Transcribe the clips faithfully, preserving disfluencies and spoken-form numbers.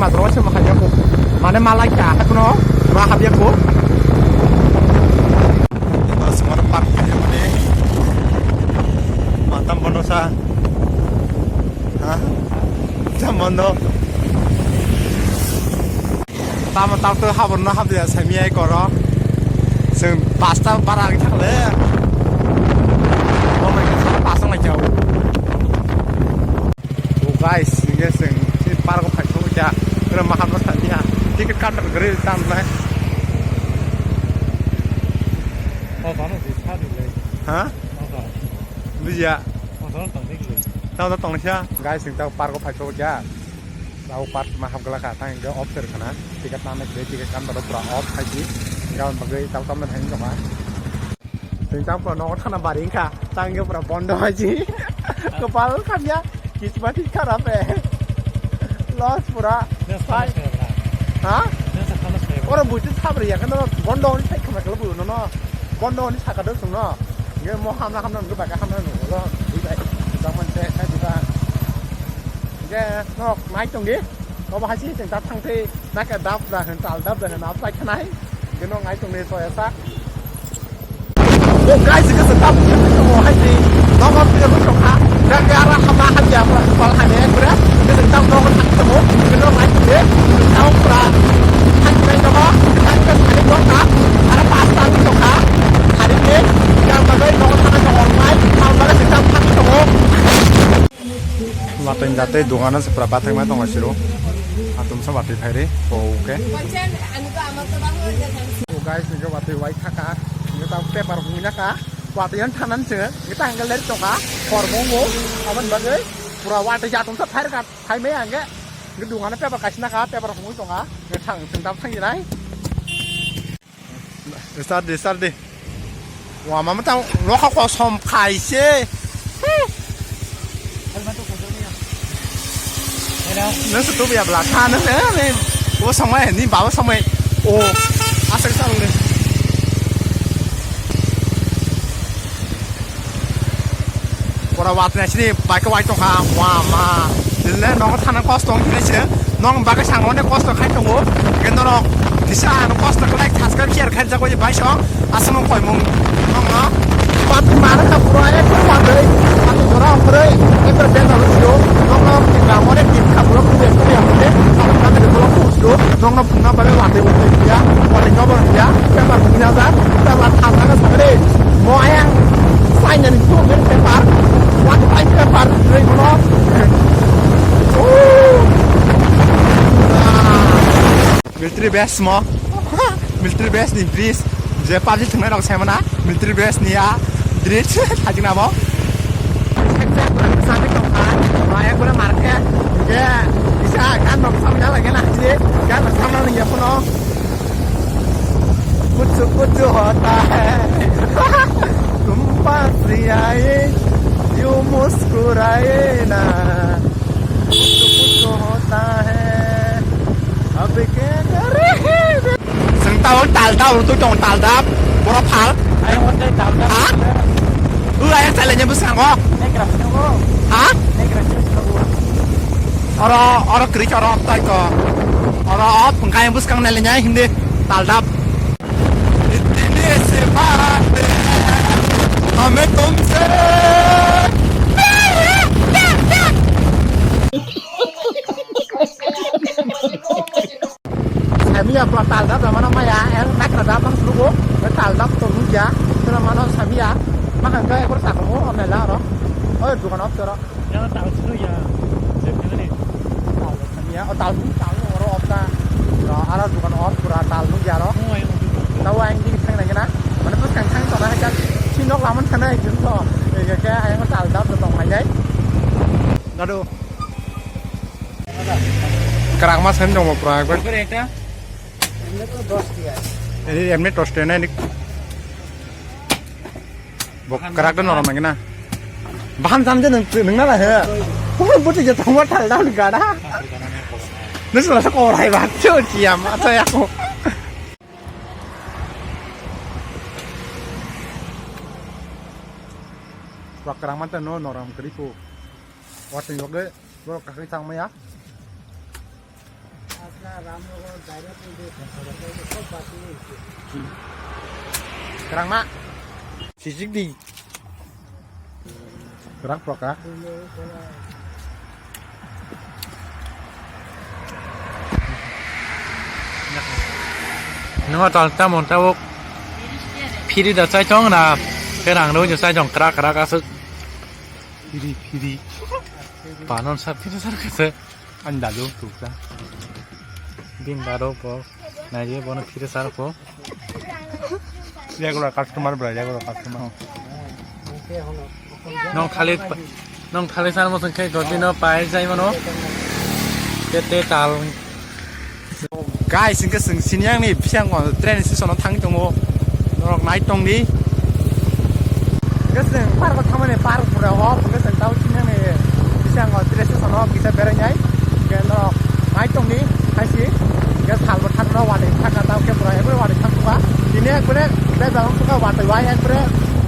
Matro se ma habya ko. Mane malai kya hakno ma habya ko. Mas mar park mane matam bono sa. Ha? Tam bono. Tamo tao to habor no habya sami ai koro. Seng pasta bara ang thakle. Oh my God, pasta ngai jau. Oh guys, ini seng si park o phai thok ja. Kira mahal mas tanya. Tiket counter gari tam lai. Oh, sana sih tadi lai. Ha? Oh, sana. Buja. Oh, sana tadi lai. Tao tong sia. Guys, seng tao park o phai thok ja. Tao park ma hap gala ka tang ga off ser khana. Tiket na mek tiket kan ba pura off khai di. Ga bagwi tao tam na thang joma. Tei tamo pura nogo thana bari wngkha, tangwi pura bondo hai si. Kopal khamya, kismat hi kharap eh. Loss pura. Nesa hai. Nesa khamya bra. Ha? Nesa khamya bra. Oro buitu sabri ya, kan bondo ni sai khamya kala bu no no. Bondo ni saka do sung no. Nge mo hamna hamna nunggu baka hamna nunggu lo. Di bai. Bang man se, sai di ba. Nge nok nai tong di. Obo hai si sing ta thang thei. Naka dap da hen, tal dap da hen, ap lai khanai. Geno ngai tong ni soya sa. Oh guys, ke setam ke mo hai ni. Nogo ke mo sokha. Naka ara hama ha ya mo pal ha ne bra. Ke setam nogo thang tamo. Geno ngai tong ni. Tao pra. Hai ngai nogo. Hai ke sari nogo. Ara pasta ni sokha. Hari ni. Yang bagai nogo thang tamo ngai. Tao bagai setam thang tamo. Watwi jatwi dogano se pura bathakma tongo siro. Atumsa watwi phairi, o, okay. O guys, nini watwi wai thaka, nini ta paper hwnwi naka, watwi yan thanan se, nini ta angle leri tongka, hor bo bo, aboni bagwi pura watwi atumsa phairka, phaimai angge, nini dogano paper kaisa naka, paper hwnwi tongka, nini thang, thang, thang, thang, Start di, start di. Wama mata lokha kosom khaise. Nang se tubi abla kha nang ne ne. O samai ni baba samai. O asal sal le. Pura watna sini bike wai tongkha, wama. Dile nogo thana kosto wngkhe se. Nong bagwi sango ne kosto khai tongo. Khe norok kisa ano kosto khlai thaskar share khai jagwi bai song. Aswk nong koimung nongno. Pat mara ka pura ek ko padai. Pat jora ongkhroi. Ek ko benda lo sio. Nongno tinga more tin ka pura pura ek ko ya pura. Pat ka de pura pura sio. Nongno phungna bagwi watwi watwi ya. Watwi nobor ya. Paper phungna ja. Paper thang thang sagre. Mo ayang. Finally, two minute paper. What five paper? Rei bono. Military base mo. Military base ni bridge. Je public thwngnai rok sai mana. Military base ni a bridge. Thajina bo. Sami tongkha. Maya kuna marke. Je. Isa kan rok samina lagi na. Je. Kan rok samina lagi ya kono. Kuchu kuchu hota hai. Tum paas hi aaye, yun muskuraye na. Kuchu kuchu hota hai, ab kya kare? Seng tao tal dap, tu tong tal dap, boro phal. Ayang hote tal dap. Ha? U ayang chale nya bwskango. Negra sini ko. Ha? Negra sini ko. Oro, oro krik, oro tai ko. Oro op, kaya bwskang nai le nya hindi tal dap. Itni se baat hai, hame tumse. Samia pura tal dap da mana maya, el nakra dap bang surugo, tal dap to nungya, sura mano samia, makan kaya kur sakamu, amela ro, oh dukan op toro. Yang tahu sih ya, jadi ni. Tahu kan ya, oh tahu tahu orang apa? Nah, arah dukan orang pura tahu ya orang. Oh, yang itu. Tahu yang di sana lagi na? Mana pas kang kang sana kan? Sinok laman sana itu tuh. Ya kayak yang tahu tahu tuh tong aja. Aduh. Kerang mas kan dong pura. Berapa rate? Ini tuh dos dia. Ini emni tos tena ini. Bok kerak dan orang lagi na. Bahan jam je neng neng na he. Bukan butuh je tongwa tal daun gada. Neng sudah sekolah hebat cuci ya masa ya aku. Wak kerang mata no noram keriku. Wat tinggal ke, lo kakek tang maya. Kerang ma. Sisik di. Kerang proka. Nungo tal tamon tabuk phiri da chai tong na, kerang rw chai tong krak krak aswk. Phiri phiri. Panon sa phiri sar kase. Ani dadu tuksa. Bin dadu bo. Naidi bono phiri sar ko. Regular customer bra, regular customer. Nong thali, nong thali sar mo sengke gotino pai jai mano. Kete tal. Guys, hingke chwng sini yang ni bising train station o thang tongo. Norok nai tong di. Hingke chwng park o thangmani park pura o, hingke chwng tamo sini yang ni bising train station o kisa berai nai. Hingke norok nai tong di, hai si. Hingke salbo thang no watwi thang ka tamo khe pura ekbare watwi thang ka. Tini ekbare bebak wng kha watwi wai ekbare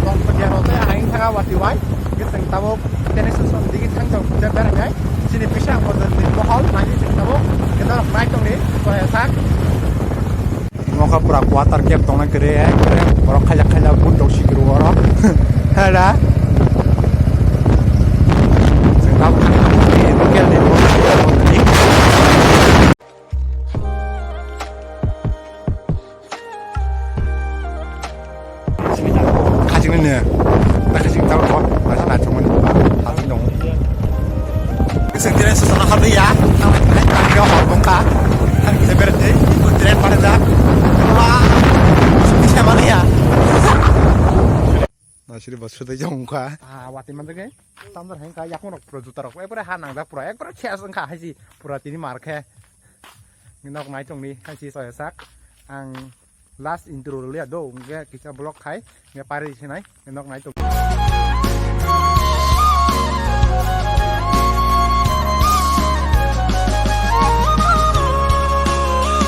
tong kho dia rok tei ahaing thang ka watwi wai. Hingke chwng tabuk train station digi thang tong kisa berai nai. Chini bising bo chwng ni bohol nai chwng tabuk khe norok nai tong di, pura sak. Nokha pura quarter cap tongna kwrwi, ekbare borok khaijak khaijak but rok sikiro oro. Hera. Chwng tabuk local ni. Khachiknwi ne. Khachik tabuk ko. Khachik naithokmani. Khachik dong. Kising dire susana habliya. Ang hor bongka. Ang kisa berete. Ikut tren pada dah. Wah. Bisa mana ya? Nasiri bos sudah jongka. Ah, wati manjak e. Tamdar hengka yakung rok pura juta rok. Ekbare ha nangjak pura. Ekbare chest wngkha haisi pura tini mar khe. Nok nai tongni haisi soya sak. Ang last intro rwliya do. Hingke kisa vlog khai. Hingke pari sinai. Nok nai tong.